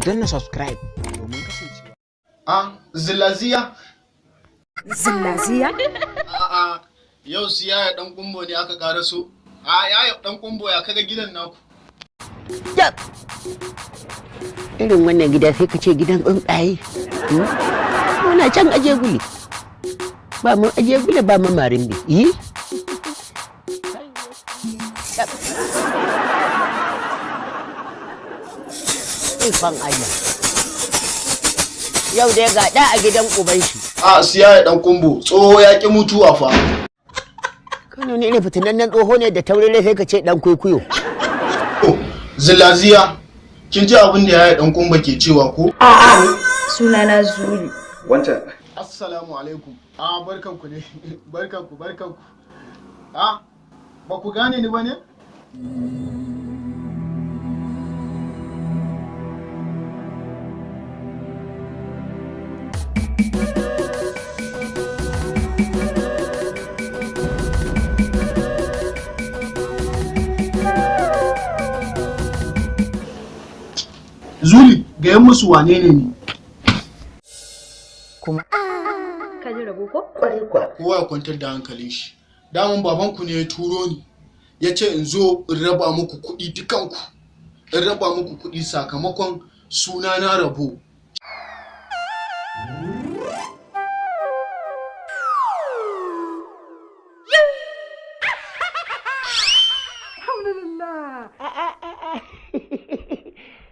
Danna subscribe domin kasancewa. A zilaziya. Zillaziya? A'a, yau su Yaya Dan Kumbo ne aka karaso. A Yaya Dan Kumbo, ya kaga gidan naku? Yap. Irin wannan gida sai ka ce gidan tsuntsaye. Muna can aje gule. Ba mu aje gule ba mu marin bi. Yi? Yap. Ikon Allah. Yau dai ga ɗa a gidan uban shi. A su Yaya Dan Kumbo, tsoho ya ki mutuwa fa. Kano ne irin fitinannen tsoho ne da taurin sai ka ce ɗan kwaikwayo. To, zilaziya, kin ji abin da Yaya Dan Kumbo ke cewa ko? Sunana Zuli. Wancan. Assalamu alaikum. A barkanku ne. Barkanku, barkanku. A ba ku gane ni ba ne? Zuli, gaya musu wane ne ni? Ka ji rabo ko? Kowa ya kwantar da hankalin shi. Daman babanku ne ya turo ni, ya ce in zo in raba muku kuɗi dukanku, in raba muku kuɗi sakamakon suna na Rabo. Alhamdulillah.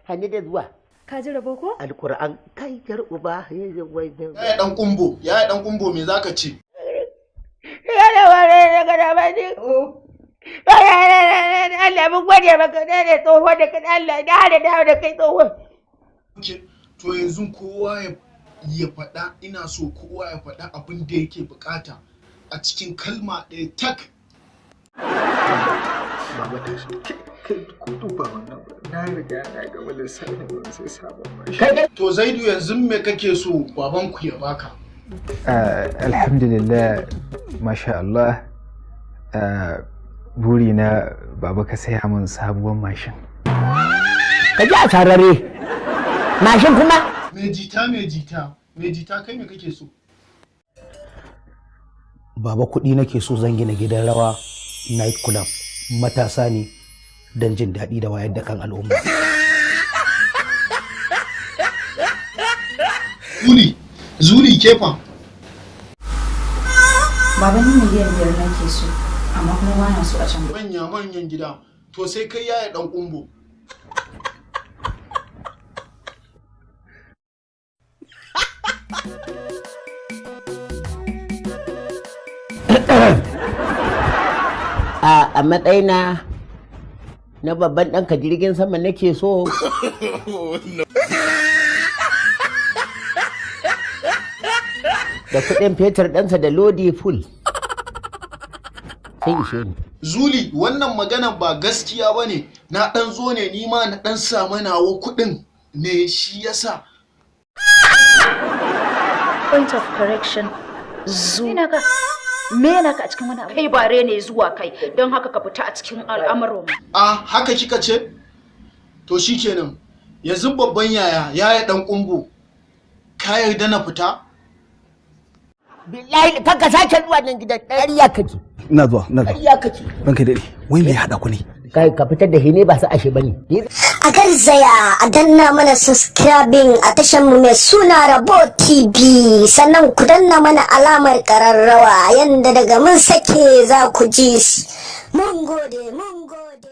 Hannu da zuwa. Ka ji rabo ko? Alƙur'an kai jar uba. Yaya Dan Kumbo, Yaya Dan Kumbo, me zaka ce? Allah mun gode maka da ne tsoho da kai, Allah da hada da da kai tsoho. Okay, to yanzu kowa ya faɗa, ina so kowa ya faɗa abin da yake bukata a cikin kalma ɗaya tak. Baba, tashi. Kai ko duba wannan ba. Na riga na gama lissafin ban sai sabon mashin. To Zaidu, yanzu me kake so babanku ya baka? Alhamdulillah, masha Allah. Burina, baba, ka saya min sabuwar mashin. Ka ji a sarare. Mashin kuma? Me jita, me jita, me jita, kai me kake so? Baba, kuɗi nake so, zan gina gidan rawa, night club, matasa ne don jin daɗi da wayar da kan al'umma. Zuli, Zuli, kefa? Baba, ni 5 miliyan nake so, amma kuma ba na so a can. Manya manyan gida. To sai kai, Yaya Dan Kumbo. A matsayina na babban ɗanka, jirgin sama nake so. Da kuɗin fetur ɗansa da lodi full. Sai ishe ni. Zuli, wannan magana ba gaskiya ba ne, na ɗan zo ne ni ma na ɗan samu nawa kuɗin ne, shi yasa. Point of correction. Zu. Me naka? Me naka a cikin wani abu? Kai bare ne zuwa kai, don haka ka fita a cikin al'amuran mu. A haka kika ce? To shikenan. Yanzu babban yaya, Yaya Dan Kumbo, ka yarda na fita? Billahi kan ka sake zuwa nan gidan, ƙarya kake. Ina zuwa, ina zuwa. Ƙarya kake. Ranka daɗe, wai me ya haɗa ku ne? Kai, ka fitar da shi ne, ba su ashe bane. A garzaya a danna mana subscribing a tashar mu mai suna Rabo TV, sannan ku danna mana alamar kararrawa yanda daga mun sake za ku ji shi. Mun gode, mun gode.